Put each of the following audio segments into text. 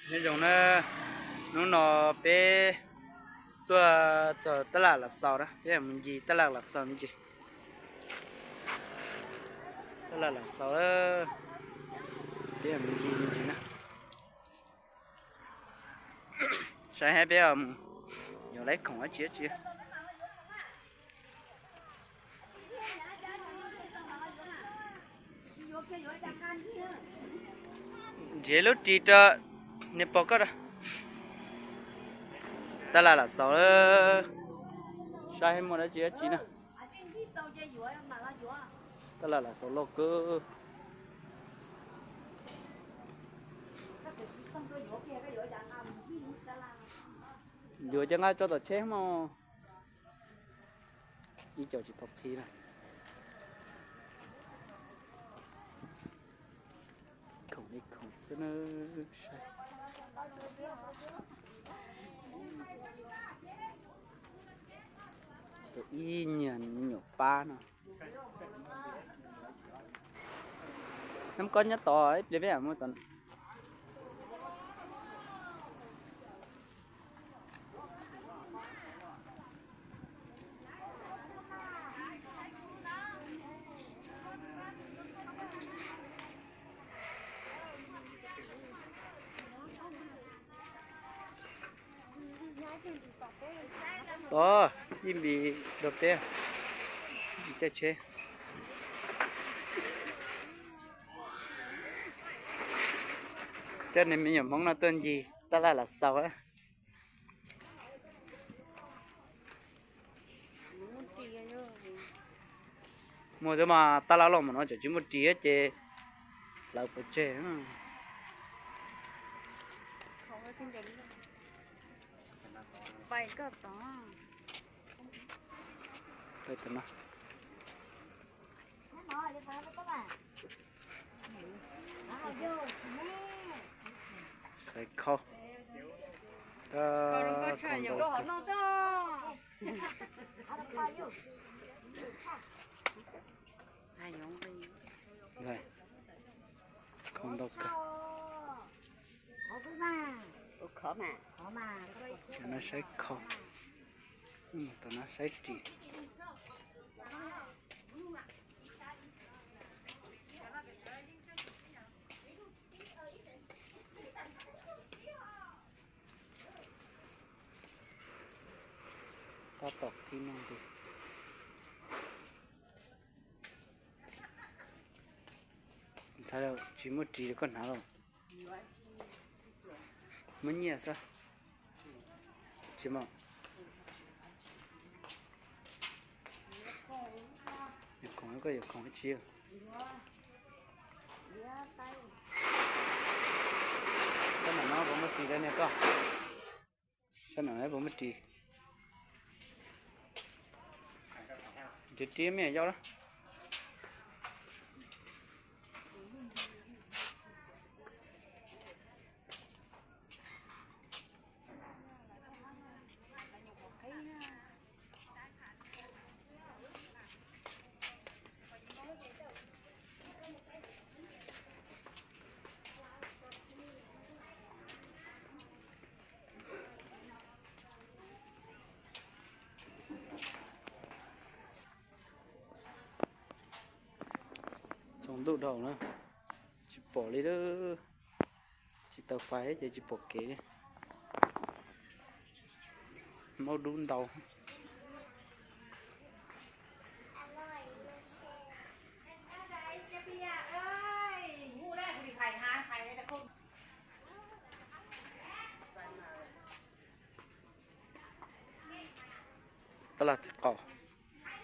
Nyob zoo na, hnub no peb tuaj txog tab laj Las Xaus na, peb mus ncig tab laj Las Xaus me ntsis. Tab laj Las Xaus, peb mus ncig me ntsis na. Saib hab peb mus yuav lawv khoom dab tsi dab tsi. Nrhiav lub ris rau niag pog koj. Tab laj Las Xaus, saib muaj dab tsi dab tsi na. Tab laj Las Xaus loj kawg. Yuav cov nqa tso tom tsheb mog. Ib co tsis tau qhib na. Khoom li khoom xwb na. Tus ib nyuag me nyuam pab no. Nab koj nyob tod ib pliag peb muab tod. Tod, ib npis rau peb, caij tsheb. Coj niag me nyuam Hmoob no tuaj ncig tab laj Las Xaus. Muaj xwb mas, tab laj loj mas no tseem tsis muaj ris ces lawv puas tseg. Xaiv khau. Khau ntau kawg. Cov no saib khau, cov no saib ris. Tab tom qhib no ntag. Ntxhais, tsis muaj ris koj hnav los? Muab nyiaj xwb. Tsis muaj. Yuav khoom koj yuav khoom tsis. Sab nram no puas muaj ris rau niag koj? Sab nram no puas muaj ris? Ris ris me nyuam yaus lawm. Tsaus ntuj dhau na, tsis pom li lawm. Tsis tau fais ces tsis pom kev li. Maub dub ntau. Tab laj txiv qaub,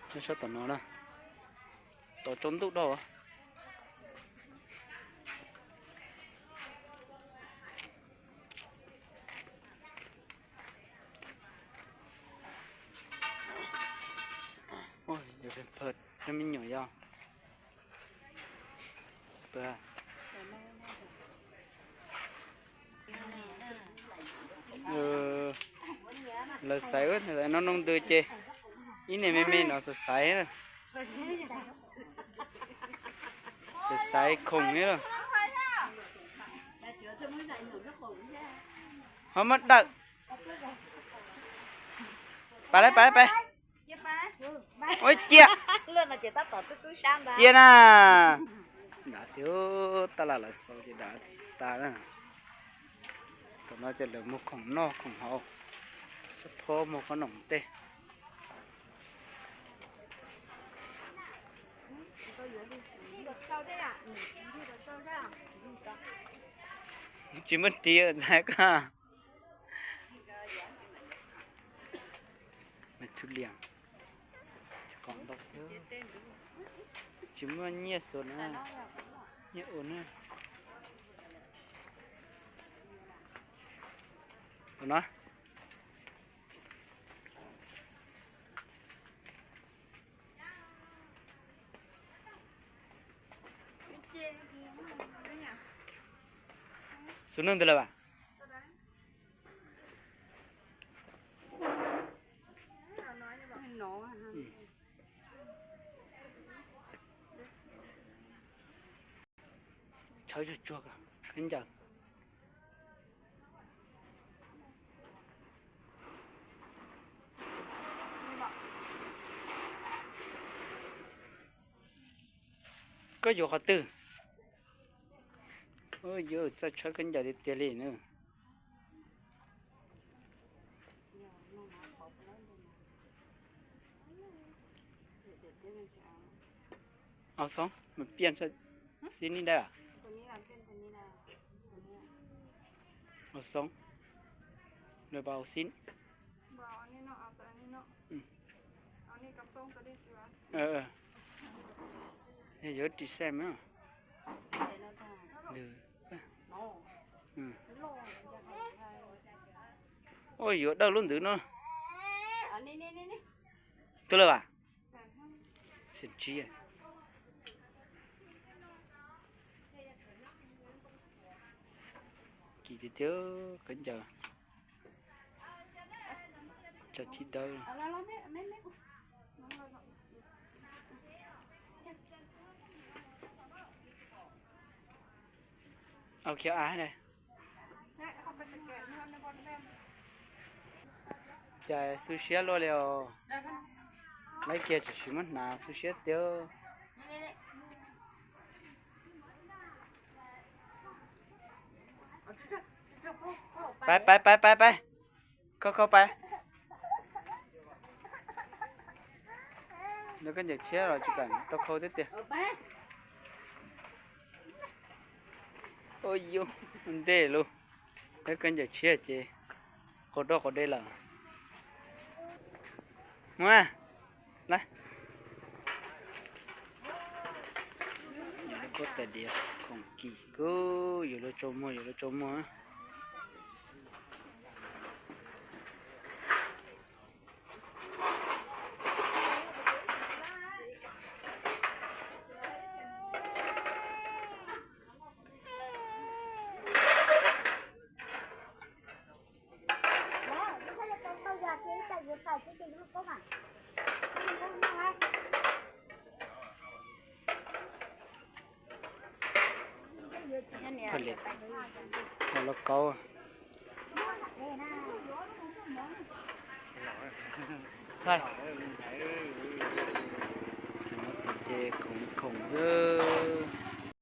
nyob sab tom no na, tau tsaus ntuj dhau. Cov me nyuam yau. Lawv xaiv no noo ntws ces ib niag me me no xaiv xaiv, xaiv xaiv khoom thiab los. Ho muab dawm. Pais lawm, pais lawm, pais. Ua cia. Cia na. Dav tiag, tab laj lawv xaus ces dav tas na. Tam no ces lawv muag khoom noj khoom haus, xab phob muag khob noom tej. Tsis muaj ris ntxhais koj. Tsis muaj, tsis muaj nyiaj xuas na, nyiaj ua na. Ua no. Xub neej ntawd lawm as. Tshawb tsuag tsuag khaub ncaws. Koj yuav qhov twg? Yuav txawj tshawb khaub ncaws tiag tiag li na. Au xoob mas piaj xib nib dawb. Au xoob, lawv pas au xib. Yuav ris xej mas. Ua yuav dawj lub ntawd no. Tuaj lawm as. Xeem tsib. Kim tiag tiag, khaub ncaws. Tso thib dawb. Au khiav av ne. Cas xu siab luaj li os. Lawv kiag tseem tsis muab hnav, xu siab tiag. Pais pais pais pais pais. Khau khau pais. Lawv khaub ncaws tshiab los tsis kam tau khau thiab tiag. Ua yus ntej lus, lawv khaub ncaws tshiab ces qaug roj qaug dej lawm. Muab lawm. Kuj tais diav khoom kim kuj yuav luag tso muag, yuav luag tso muag. Pha liam los kaub. Thaij. Ces khoom khoom xwb.